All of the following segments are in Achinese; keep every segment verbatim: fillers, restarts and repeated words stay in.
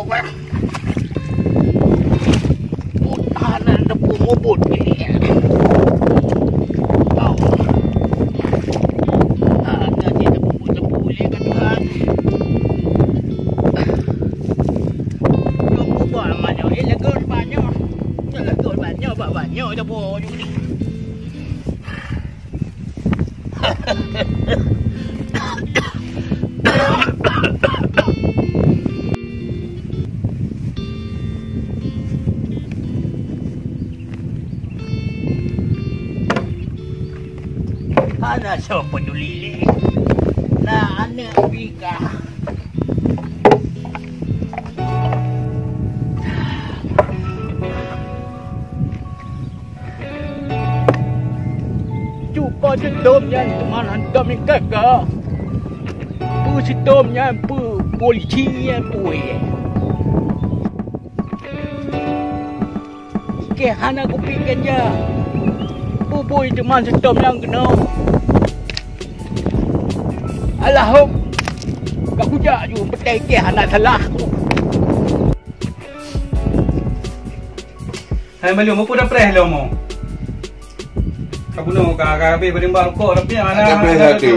Buet hana teupeu mubuet. Au. Hana jiteupeu mubuet lé ka Tuhan. Teupeu bak manyoe, eh, lagon bak nyoe. Lagon bak nyoe, bak, bak nyoe teupeu. Hana soe peuduli lé. Na aneuk pih ka. Cuba sitom nyan teuma hantom ikat ka. Peue sitom nyan peue polisi nyan peue. Keh hana kupi ganja. Bubui teuma sitom nyan keunoe. Alah hom. Ka kujak ju petai keh hana salah. Hai Malum, mupu dah preh lom mo. Ka bunoe ka, ka habéh bak rukok tapi hana. Ada preh ada satu.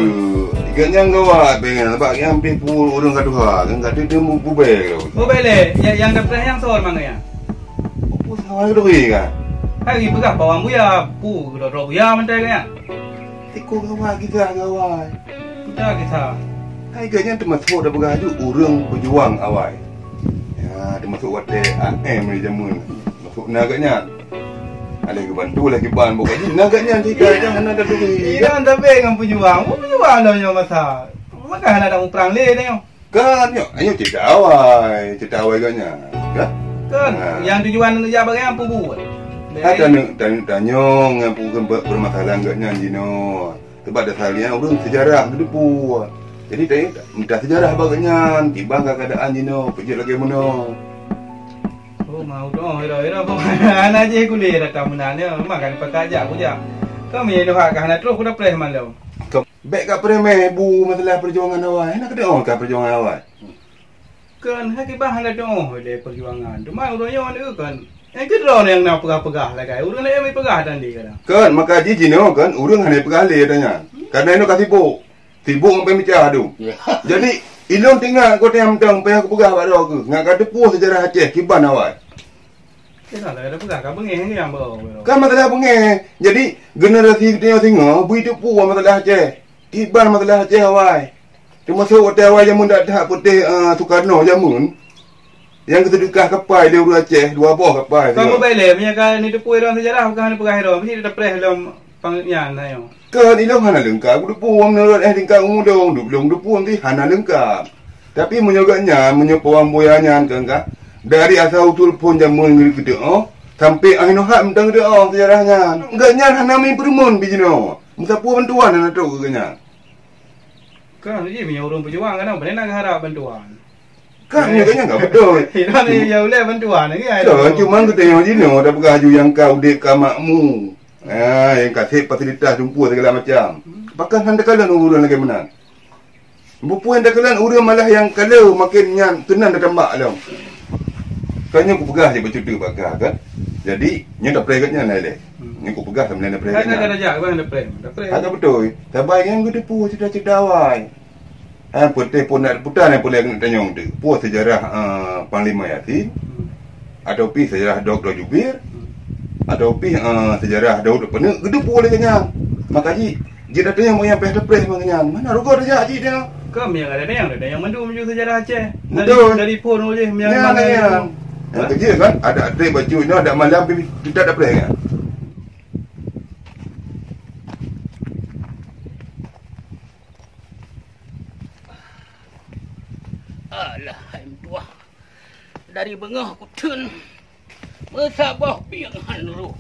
Ikan nyang gawat pengen sebab nyang pih pu urang ka tuha, kan kata dia mu pubé lom. Pubé lé, yang, yang dah preh yang sol mana ya? Pu sawai tu kan. Hari peugah bawang buya, pu droe-droe buya mentai kan. Tiko gawai kita gawai. Kita kita. Hai geuh nyan teumasok dah peugah aju ureuëng peujuang awai. Ya, teumasok watée A M di jameun. Masok na geuh nyan. Ada geubantu lah kiban bukan jih. Na geuh nyan cerita jangan ada duit. Ina tapi ngon peujuang. Peujuang dah nyoe masa. Maka hana ada muprang lé dah nyoe. Kan nyoe, nyoe cerita awai, cerita awai geuh nyan. Ya? Kan, ha. Yang tujuan untuk jak bagai apa buat? Ada nak tanya-tanya dengan bukan bermasalah geuh nyan jinoe. Sebab dasar liang ureuëng sejarah geudeupu. Jadi tadi minta sejarah bak geuh nyan, kiban ka keadaan jinoe, peujeuet lagée meunoe. Oh, mau doh, ira-ira pun. Hana jih kulé datang meunan ya. Memang kan pakai jak aku jak. Kami doha ka hana terus ku dah preh malam. Bek ka preh meh bu masalah perjuangan awai. Hana keudeuh ka perjuangan awai. Kan, hai kiban hana tuoh lé perjuangan. Teuma ureuëng nyoe kan. Nyang keudroe nyang na peugah-peugah lagée. Ureuëng laén meupeugah dan di kadang. Kan, maka jih jinoe kan, ureuëng hana peugah lé tanya. Karena inoe ka sibuk. Sibuk sampai meucah tu. Ya. Jadi, ilôn teuingat kota nyang mantong payah kupeugah bak droe keuh. Ngat ka teupeue sejarah Aceh kiban awai. Kena lah, ada peugah ka beungéh ni yang bawa. Kan masalah beungéh. Jadi, generasi kita singoh bui teupeue masalah Aceh. Kiban masalah Aceh awai. Teumasok watée awai jameun dak that putéh, eh, Sukarno jameun. Nyang geuseudeukah kapai lé ureuëng Aceh, dua boh kapai. Kamu bailé, meunyo ka neuteupeue lom sejarah, bukan hana peugah lom, mesti tapreh lom pang nyan ayo. Keu ilong hana leungkap, kuteupeu meunurot eh tingkat umudong, dublong teupeu mesti hana leungkap. Tapi meunyoe geuh nyan, meunyoe pawang buya nyan keu ka, dari asal usul phon jameun geudeuh oh, sampai akhé nyoe hat mantong geudeuh oh sejarah nyan. Geuh nyan hana meupeureumeun bijinoe. Meusapeue bantuan hana trok keu geuh nyan. Kan, jadi meunyoe ureuëng peujuang kadang beuna geuharap bantuan. Kan, nyoe kan nyang ka beutôi. Inan ya uleh bantuan lagi. Kan, cuma geutanyoe jinoe dah peugah aju nyang ka udeb ka makmu. Ha, nyang ka seb fasilitas lumpur segala macam. Pakon hana takalon ureuëng lagée meunan. Bukon takalon ureuëng malah nyang ka le makin nyan keunan tatambak lom. Kan nyoe kupeugah je bacut bak gah kan. Jadi, nyoe tapreh geuh nyan hai lé. Nyoe kupeugah sambilan tapreh geuh nyan. Kan ada jak, kan tapreh. Tapreh. Ada beutôi. Sabai nyang geuteupeu cerita-cerita awai. Eh, putéh pun nak putar nyang peureulée keuneuk tanyong tu. Peue sejarah, eh, Panglima Yasin? Atau pih sejarah Doktor Jubir? Atau pih, eh, sejarah Daud Peneuk? Geudu peue lagée nyan. Maka jih, jih dah tanyong nyang payah tapreh ngon nyan. Mana rugoe tajak jih dia? Kami yang ada tanyong, ada tanyong mandum ju sejarah Aceh. Dari, betul. Dari phon ulih yang mana yang. Yang kerja kan, ada trek baju nyoe, ada malam pih kita tapreh kan. Alah, hai meutuah. Dari beungoh kuteun meusaboh pieng han roh.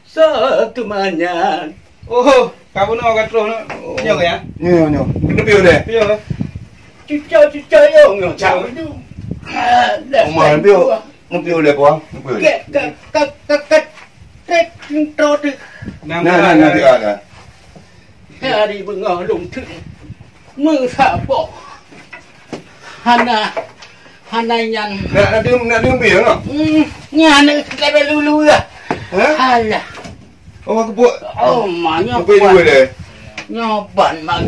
Soe teuma nyan? Oh, ka bunoe ka troh nyoe. Oh. Nyoe ya? Nyoe, nyoe. Kena piôh deh. Piôh. Cucai, cucai, yo, nyoe. Cak. Alah, Omah, hai piôh. Meutuah. Ngepiôh lé, Puang. Ngepiôh lé. Ka, ka, ka, ka, ka, trek, trek, trek. Nah, nah, nah, nah, nah. Hari beungoh lôn teuk. Meusaboh. Hana, hana nyan. Nak, nak deuh, nak deuh bieng, no? Hmm, nyan leubeh lulu lah. Hah? Alah. Oh, aku buat. Oh, ma, nyoe. Apa buat? Nyoe ban, bang,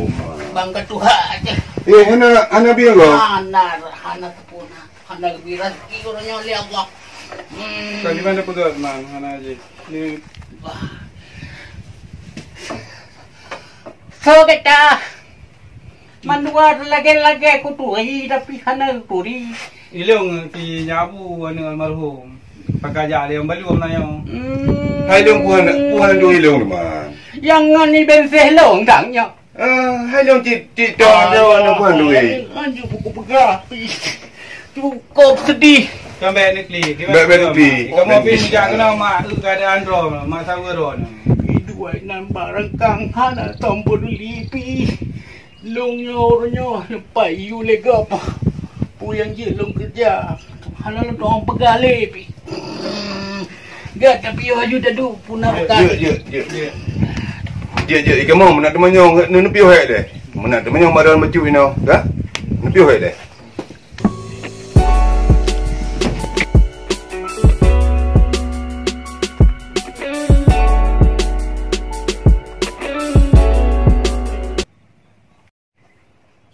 bang ketuha aja. Eh, hana, hana bieng, no? Hana, hana teupeuna. Hana geubri raseuki uroe nyoe lé Allah. Hmm. Ka di mana peugah, Man? Hana jih. Ni. Wah. So gata. Mandua lagèe-lagèe kuturi, tapi hana kuturi. Ilong si nyabu aneuk almarhum. Pakai jak lé balum na nyoe. Hmm. Hai Long, puan, puan doi Long, Man. Yang ngon ni ben seh Long dang nyoe. Ah, hai Long cit, cit, dah, dah, dah, puan doi. Anjing buku peugah. Cukup sedih. Kan baik ni klik. Baik, baik ni klik. Kamu pih jak kena mak, eh, keadaan droe, mak sawa droe. Iduai nan barangkang hana tombol lipi. Long nyoe, nyoe, lepai yu legap. Puyang jeuet long keureuja. Hana lôn tuang peugah lé pih. Gata piôh aju tadu puna bukan. Jeuet, jeuet, jeuet. Jeuet, jeuet. Ikamoe meunak teumanyong, neupiôh hék deh. Meunak teumanyong badan bacut inoe, ka? Neupiôh hék deh.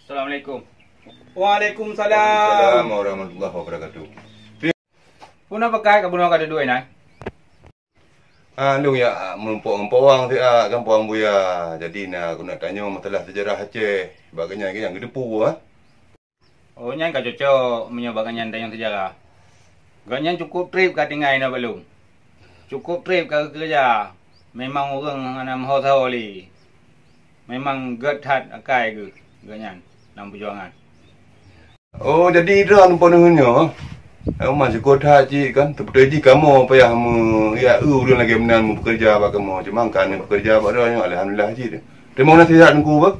Assalamualaikum. Waalaikumsalam. Waalaikumsalam warahmatullahi wabarakatuh. Puna pakai ka bunoe ka duduek nyan? Ah, Long ya, meurumpok ngon Pawang siat, kan Pawang Buya. Jadi na aku nak tanyong masalah sejarah Aceh. Bak geuhnyan, geuhnyan geuteupeue, ah. Oh, nyan ka cocok meunyoe bak geuhnyan tanyong sejarah. Geuhnyan cukup treb ka tinggai na bak lôn. Cukup treb ka geukeureuja. Memang ureueng hana meuho saho lé. Memang gét that akai geuh, geuhnyan lam peujuangan. Oh, jadi droe neupeuneuh nyoe. Uma syukur that cit kan, teupeuteuji kamoe payah meu-, ya, eu ureueng lagèe meunan meupeukeureja bak kamoe. Cuma ka neupeukeureja bak droe nyoe, alhamdulillah cit. Teurimong nasihat Teungku, beuh.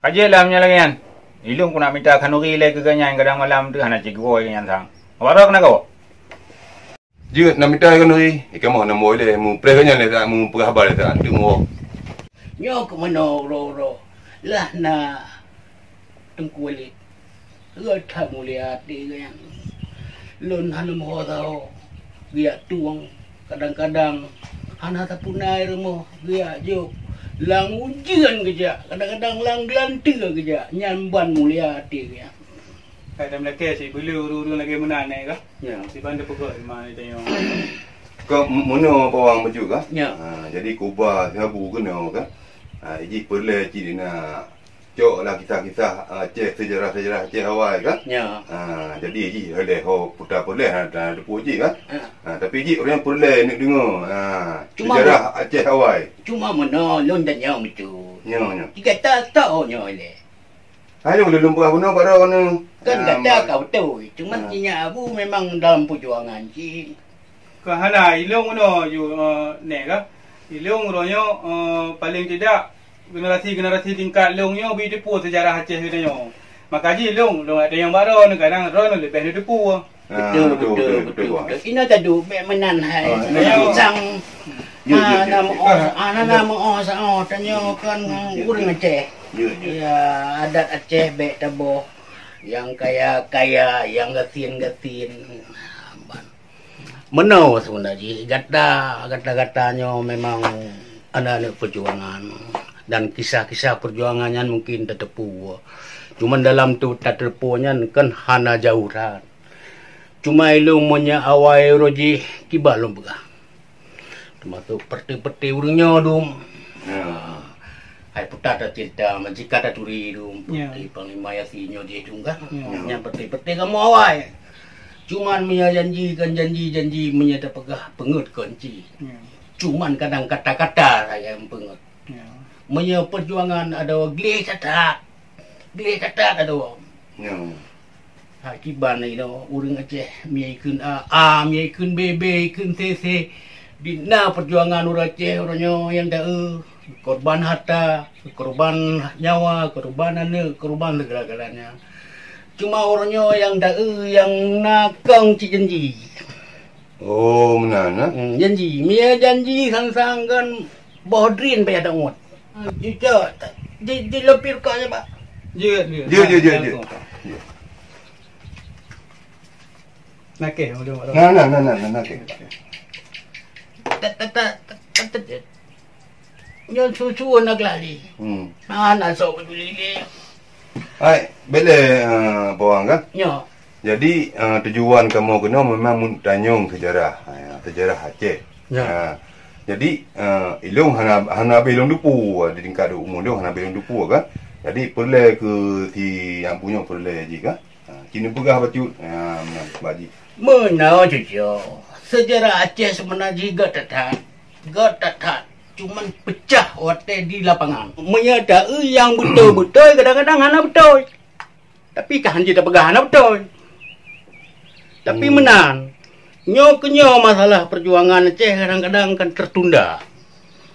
Ka jeuet lah meunyoe lagèe nyan. Ilôn ku nak mita khanuri lé keu geuhnyan kadang malam teuh hana cit geuwoe geuhnyan sang. Awak droe keunagoe? Jeuet na mita khanuri, ikamoe na muwoe lé, mupreh geuhnyan lé saat, mupeugah haba lé saat, teuk muwoe. Nyoe keuh meunoe uroe-uroe, lah na Teungku Walid. Geuh that mulia até geuhnyan. Lôn hana meuho saho, geujak tueng, kadang-kadang hana tapuna rumoh, geujak jok. Lam ujeuen geujak, kadang-kadang lam geulanteue geujak, nyan ban mulia até geuhnyan. Ka tam lakèe si beuleu ureueng-ureueng lagèe meunan nyan kah? Ya. Siban teupeugah di ma tanyoe. Ka meunoe Pawang bacut kah? Ya. Ha, jadi kuba sabu keunoe kah? Ha, ijih peureulèe cit na cok lah kisah-kisah, ah, Aceh, sejarah-sejarah Aceh awai kah? Ya. Ha, jadi jih lé ho puta peureulèe hana teupeue cit kah? Ya. Ha, tapi jih ureueng peureulèe neuk deungoe. Ha, cuma sejarah Aceh awai. Cuma meunoe lôn tanyong bacut. Ya, ya. Gata tahu nyoe lé. Hai lôn, lôn peugah bunoe bak droeneuh. Kan gata ka beutôi, cuma sinyak abu memang dalam peujuangan cit. Ka hana, ilôn bunoe ju, eh, nèh kah. Ilôn uroe nyoe, eh, paling tidak generasi-generasi tingkat lôn nyoe bi teupeue sejarah Aceh geutanyoe. Maka jih lôn, lôn ateueh nyang bak droeneuh, kadang droeneuh leubeh neuteupeue. Ah, betul, betul, betul, betul, betul, betul. Inoe taduek bèk meunan hai. Ah, inoe taduek. Sang, ya, ya, ya, ya. Hana meu'oh, hana meu'oh saoh tanyoe kan ureueng Aceh. Ya, ya. Ya, adat Aceh bèk taboh. Nyang kaya-kaya, nyang gasien-gasien. Meunoe seubeunar jih, gata, gata-gata nyoe memang aneuk-aneuk peujuangan. Dan kisah-kisah peujuangan nyan mungkin tateupeue. Cuman dalam tu tateupeue nyan kan hana jauh that. Cuma ilôn meunyoe awai uroe jih kiban lôn peugah. Teumasok peureté-peureté ureueng nyoe dum. Ya. Hai puta tacinta, majikan taturi dum, ya. Peureté Panglima Yasin nyoe jih dum kan. Ya. Nyan peureté-peureté kamoe awai. Cuman meunyoe janji kan janji, janji meunyoe tapeugah peungeut kon cit. Ya. Cuman kadang kata-kata saja nyang peungeut. Ya. Meunyoe peujuangan adoe gleh that-that, gleh that-that adoe. Ya. Ha, kiban inoe ureueng Aceh, mie ikheun A, A, mie ikheun B, B ikheun C, C. Di na peujuangan ureueng Aceh uroe nyoe nyang taeu, korban harta, korban nyawa, korban aneuk, korban segala-galanya. Cuma uroe nyoe nyang taeu nyang na kong cit janji. Oh, meunan, eh? Hmm, janji. Mie janji sang-sang kan boh drin payah taungot. Hmm, cocok. Di, di lopir kok je, Pak. Jeuet, jeuet. Jeuet, jeuet, jeuet, jeuet. Jeuet. Nakeh, udah, udah. Nah, nah, nah, nah, nah, nakeh. Tet, tet, tet, tet, tet, tet. Nyoe susu na gelali. Hmm. Ah, na sok peduli. Hai, bele, eh, bawang kan? Nyo. Jadi, eh, tujuan kamoe keunoe memang mun tanyong sejarah. Ha, sejarah Aceh. Ya. Ha. Jadi, eh, ilong hana, hana habéh ilong dupu, di tingkat umur ilong hana habéh ilong dupu kan. Jadi, peureulée keu si nyang punyok peureulée jih kan. Ha, kini peugah bacut. Ha, meunan, Pak Haji. Meunan, cucu. Sejarah Aceh sebenar jih gét that-that. Gét that-that. Cuman pecah watée di lapangan. Meunyoe taeu nyang beutôi-beutôi, kadang-kadang hana beutôi. Tapi ka hanjeuet tapeugah hana beutôi. Tapi meunan, nyoe keunyoe masalah perjuangan Aceh kadang-kadang kan tertunda.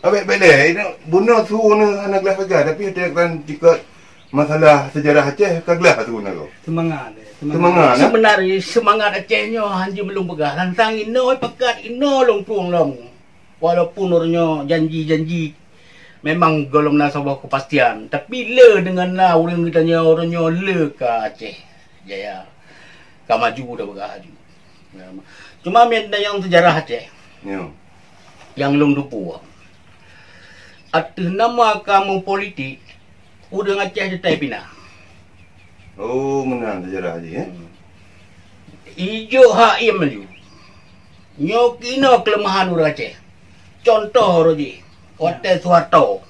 Abek bele, bunoe su hana glah peugah, tapi ada kan jika masalah sejarah Aceh ka glah su na ko. Semangat, eh, semangat. Semangat, eh? Sebenarnya semangat Aceh nyoe hanjeuet meulong peugah. Lantang inoe pakat inoe lôn pueng lom. Walaupun uroe nyoe janji-janji memang gohlom na saboh kepastian, tapi le deungon na ureuëng geutanyoe uroe nyoe le ka Aceh Jaya ka maju dah beurah aju. Cuma meunan nyang sejarah Aceh nyang lôn tupu ateueh nama kamoe politik, ureuëng Aceh teutai pinah. Oh, meunan sejarah jih, eh? Ijok hak iem laju. Nyoe keunoe keuleumahan ureuëng Aceh. Contoh uroe jih, watée Soeharto,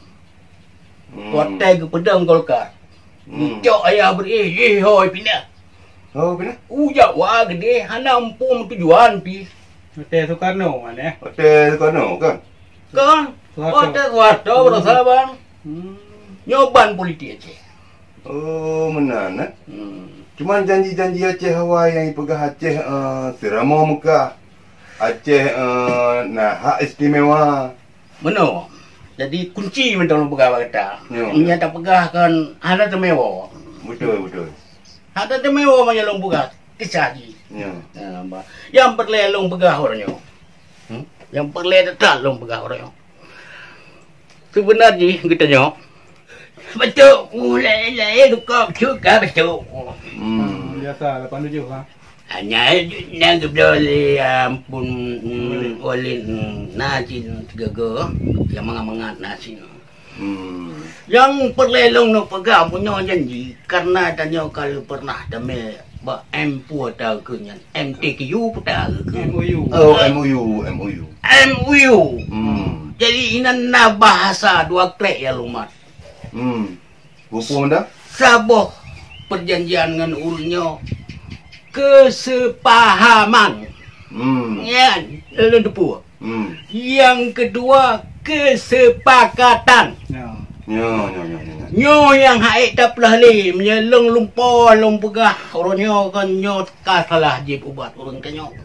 watée geupeudong Golkar, geucok ayah bri, eh, hôi pinah. Oh, pinah? Ujak wa gede hana muphom tujuan pih. Watée Soekarno, man, eh? Watée Soekarno, kan? Kan? Soeharto. Watée Soeharto, baroesa ban. Nyoe ban politik Aceh. Oh, meunan, eh? Cuman janji-janji Aceh awai nyang ipeugah Aceh, eh, seuramoe Meukah, Aceh, eh, na hak istimewa. Meunoe. Jadi, kunci mantong lôn peugah bak gata. Nyoe. Meunyoe tapeugah kon hana teumewa. Beutôi, beutôi. Hana teumewa meunyoe lôn peugah kisah jih. Nyoe. Ha, ba-, nyang peureulée lôn peugah uroe nyoe. Hmm? Nyang peureulée that-that lôn peugah uroe nyoe. Seubeuna jih geutanyoe. Bacut, uh, laén-laén, dukok, cut ka bacut. Hmm. Biasa, lapan tujuh, ha. Hanya nyang geubloe lé, ampun, hmm, oleh, hmm, na cit sigoe, nyang mangat-mangat na cit. Hmm. Nyang peureulée lôn neupeugah meunyoe janji, karna tanyoe ka lheueh pernah tamé bak M P U atau keu nyan, M T Q peue ta keu? M O U. Oh, M O U, M O U. M O U. Hmm. Jadi, inan na bahasa dua krek ya lumat. Hmm. Peue-peue mantong? Saboh perjanjian ngon ureuëng nyoe, keuseupahaman. Hmm. Nyan, lôn teupeue. Hmm. Nyang keudua, keusepakatan. Ya. Nyoe, nyoe, nyoe, nyoe, nyoe. Nyoe nyang hak ék tapeugah lé, meunyoe lôn lumpoe lôn peugah, uroe nyoe kon nyoe ka salah jipeubuet ureuëng tanyoe.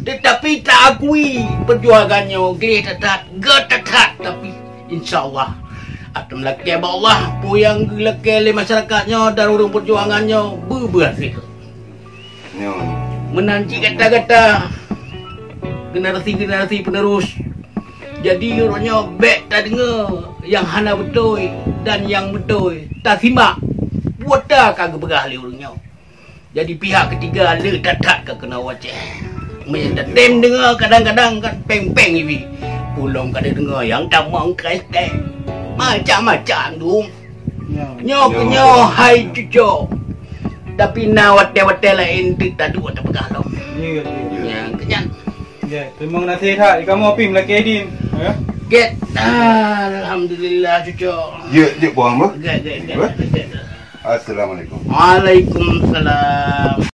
Teutapi taakui peujuangan nyoe gleh that-that, gét that-that, tapi insya Allah, ateueh lakée bak Allah, peue nyang geulakée lé masyarakat nyoe dan ureuëng peujuangan nyoe beu-, beurhasil. Nyoe. Meunan cit gata-gata, generasi-generasi penerus. Jadi, uroe nyoe bék tadeungoe nyang hana beutôi dan nyang beutôi, tasimak buet ka geupeugah lé ureuëng nyoe. Jadi, pihak ketiga le that-that ka keunoe Aceh. Meunyoe tatem deungoe kadang-kadang kan péng-péng ibi. Ulôn ka deungoe nyang tamong Kristen. Macam-macam dum. Nyoe keu nyoe hai cucok. Tapi na watée-watée laén teuk taduek tapeugah lom. Ya, ya. Nyang keu nyan. Ya, terima kasih that. Kamoe pih meulakée din, ya. Gét. Alhamdulillah cucok. Ya, ya, buang, Bu. Gét, gét, gét, gét. Assalamualaikum. Waalaikumsalam.